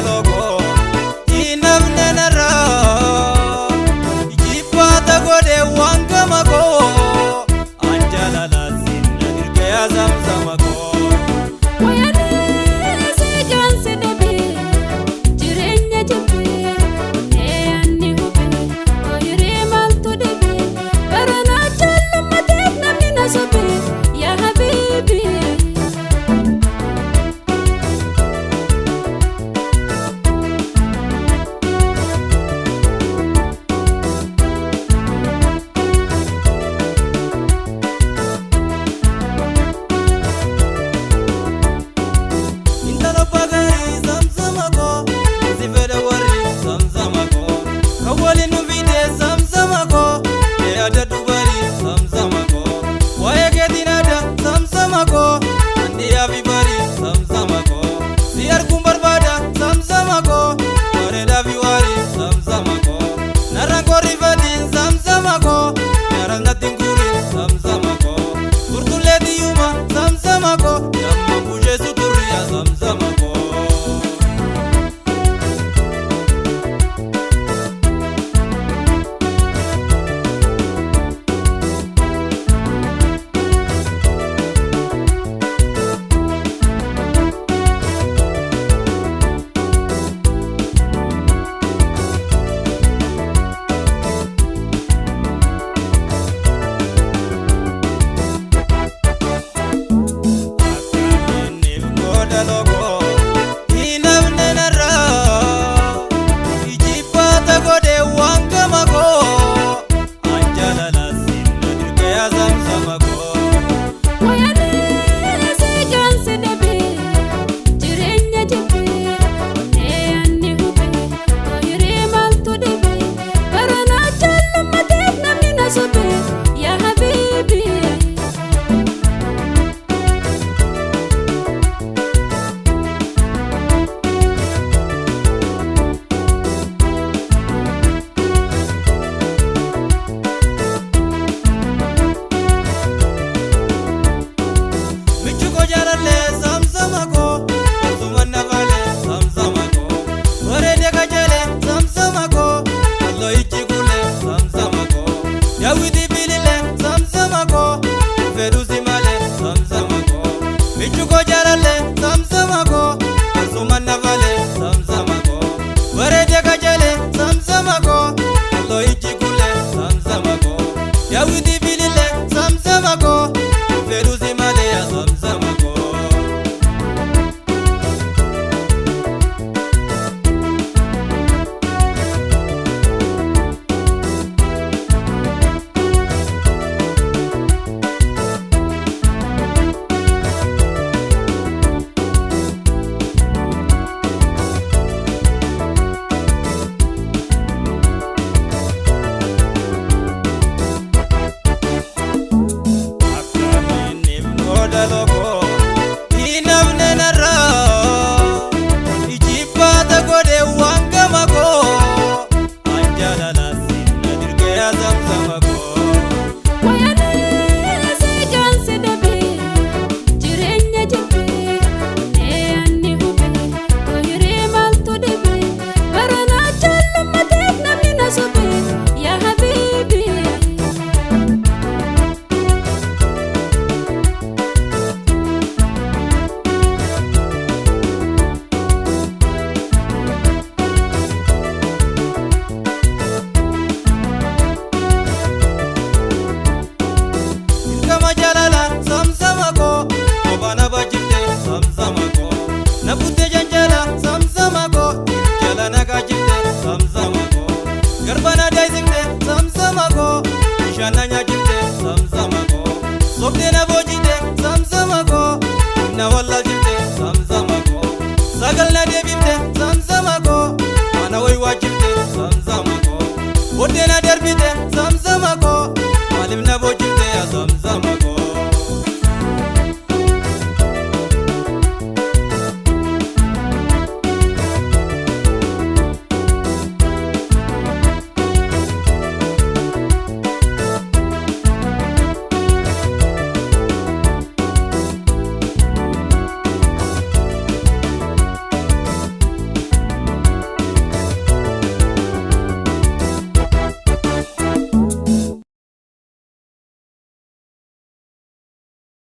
Lookoo hinafne narraa jibbaata godhe waan gama koo an jaalala sinna dirqee zamzama koo. Wayaanee si dhabee jireenya jibbee onnee hubee ooyiree maaltu dhibee baranaa jaallammateef namni na sobee yaa habiibi. Intala bagarii zamzama koo si fedha warri zamzama koo kan waliin nu fide zamzama koo mee adda dubarii zamzama koo waa'ee keetiin adda zamzama koo andiyaa fi barii zamzama koo si arguun barbaada zamzama koo bareedaa fi waarii zamzama koo narraan korrifatiin zamzama koo nyaaras natti hin guurin zamzama koo turtullee diyyuma zamzama koo damma busheessu turriya zamzama koo. Akkamiin gooda lookoo hinafne narraa ijibbaata godhe waan gama koo an jaalala sinna dirqee zamzama koo. Wayaanee si dhabee jireenya jibbee onnee hubee ooyiree maaltu dhibee baranaa jaallammateef namni na sobee yaa habiibi. Michu koo jaalallee zamzama koo barsuman nafalee zamzama koo bareedee kajalee zamzama koo halluu ijji kuulee zamzama koo daawwitii bililee zamzama koo fedhuu si malee zamzama koo michu koo jaalallee zamzama koo barsuman nafalee zamzama koo bareedee kajalee zamzama koo halluu ijji kuulee zamzama koo daawwitii bililee zamzama koo fedhuu si malee zamzama koo. Akkamiin gooda lookoo hinafne narraa ijibbaata godhe waan gama koo an jaalala sinna dirqee zamzama koo. Wayaanee si dhabee jireenya jibbee onnee hubee ooyiree maaltu dhibee baranaa jaallammateef namni na sobee yaa habiibi. Dirqama jaalala zamzama koo kophaa na baachifte zamzama koo na buttee janjala zamzama koo jala na kaachifte zamzama koo garba na daayisifte zamzama koo bishaan na nyaachifte zamzama koo sobdee na boojite zamzama koo na wallaalchifte zamzama koo sagal na deebifte.